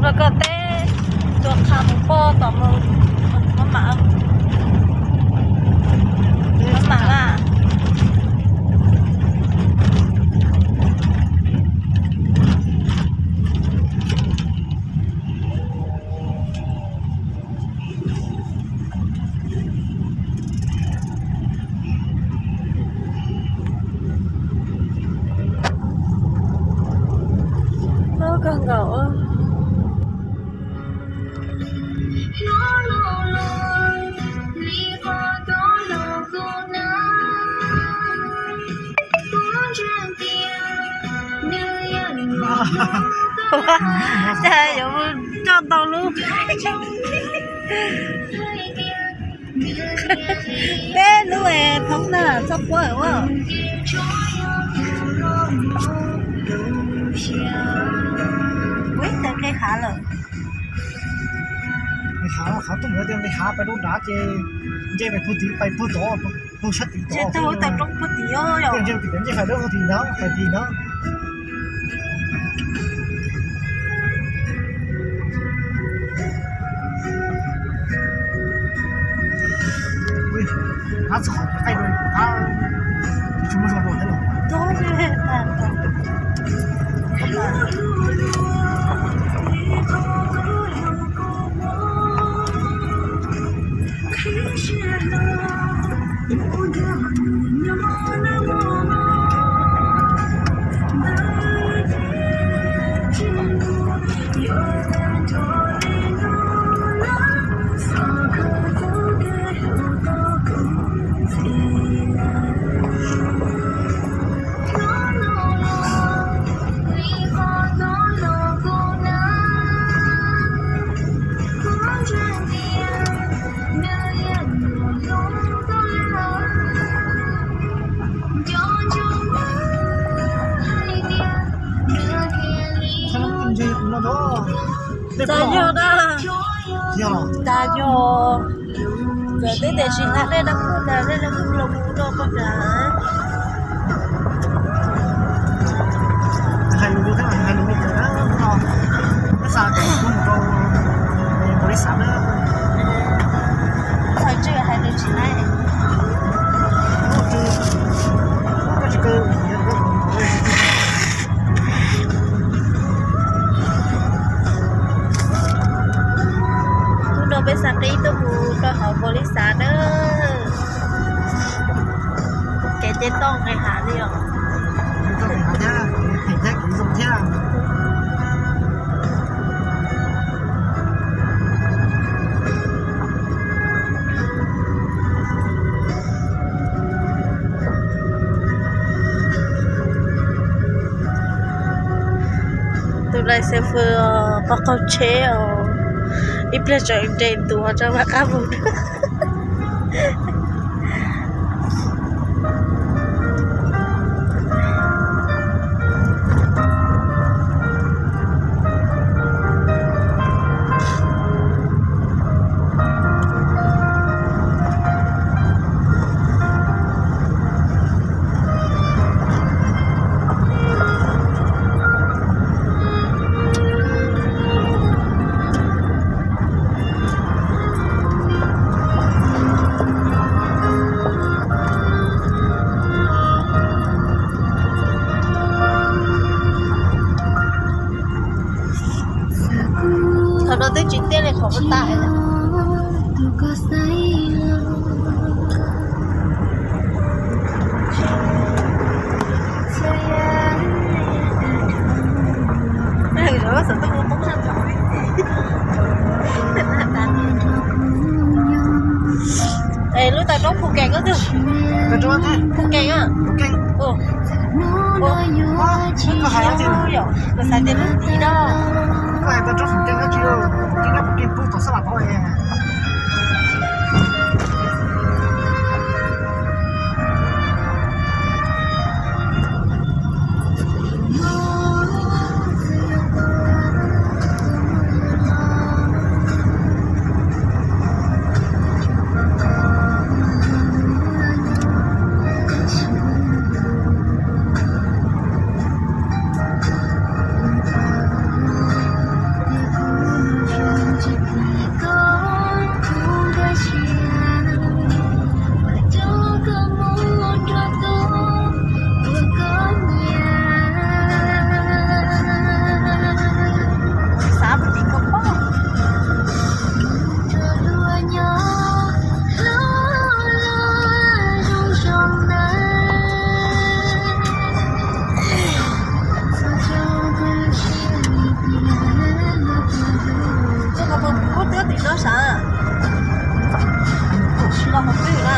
Rau koj teb tuag qha mus poj tom mus, maj mam, maj mam na. Kawg nkaus. Cas yuav mus coj tau lub peb lub es thoob na txhob quab as. Ua cas nqe hav lawm. Nqe hav, qhov tuaj mus tias nqe hav pais rau nrad ces nce pais puag tid, pais puag tod, puag sab tid tod. Nce tau roob puag tid os. Nce pais dawb puag tid ntag, pais tid ntag. Hab txog qhov qaij rau, tsis muaj zog rau thiab los. Txog yog da. Yog, tas yog. Txawm twb tiam sis nqa dej dab kub nrad, dej dab kub los mus rau poj nrad. Hais lus, hais lus, hais lus, no, peb xa mus rau npaus li xav na. Txhais tswj hais lus tsis laib. Hnub no peb xa qib tuaj mus rau hauv npaus li xav na. Kev ces toj nqis hav li os. Toj nqis hav thiab, phem thiab, kev zoo thiab. Tus lais xes fws qaug qaug tsheb os. Ib pliag tseem nres ntua rau mam qab mus. Thaum no twb tsis tiaj li qhov ua tas. Es lub tau roob Phu Kees ko twg? Phu Kees a? Koj xav tias lub tid no. Xav puas tim koj pom. Koj puas pom kub twb tim no sav? Los hauv pwg na.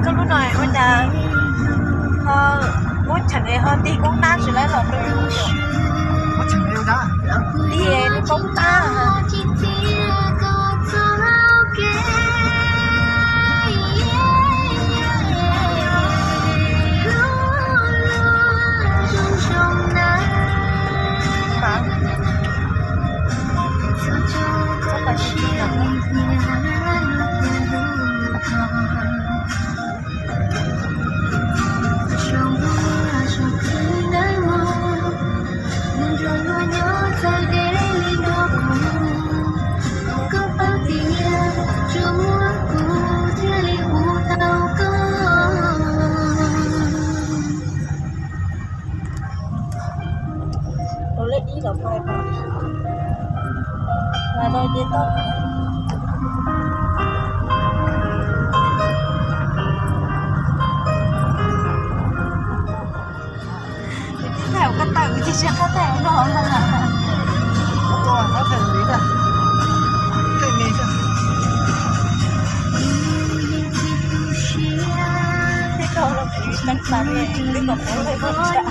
Koj lub no ua cas ho muab cheem es ho tig koob qab tsis laib los rau yus? Tig koob qab. Tus lej ib los pais pais, los rau ces tau. Thaum koj tawm ces tsis qab thaum no. Tej me xwb. Tej koj los tsis tau xav li, twb kom pov lej koj tsa.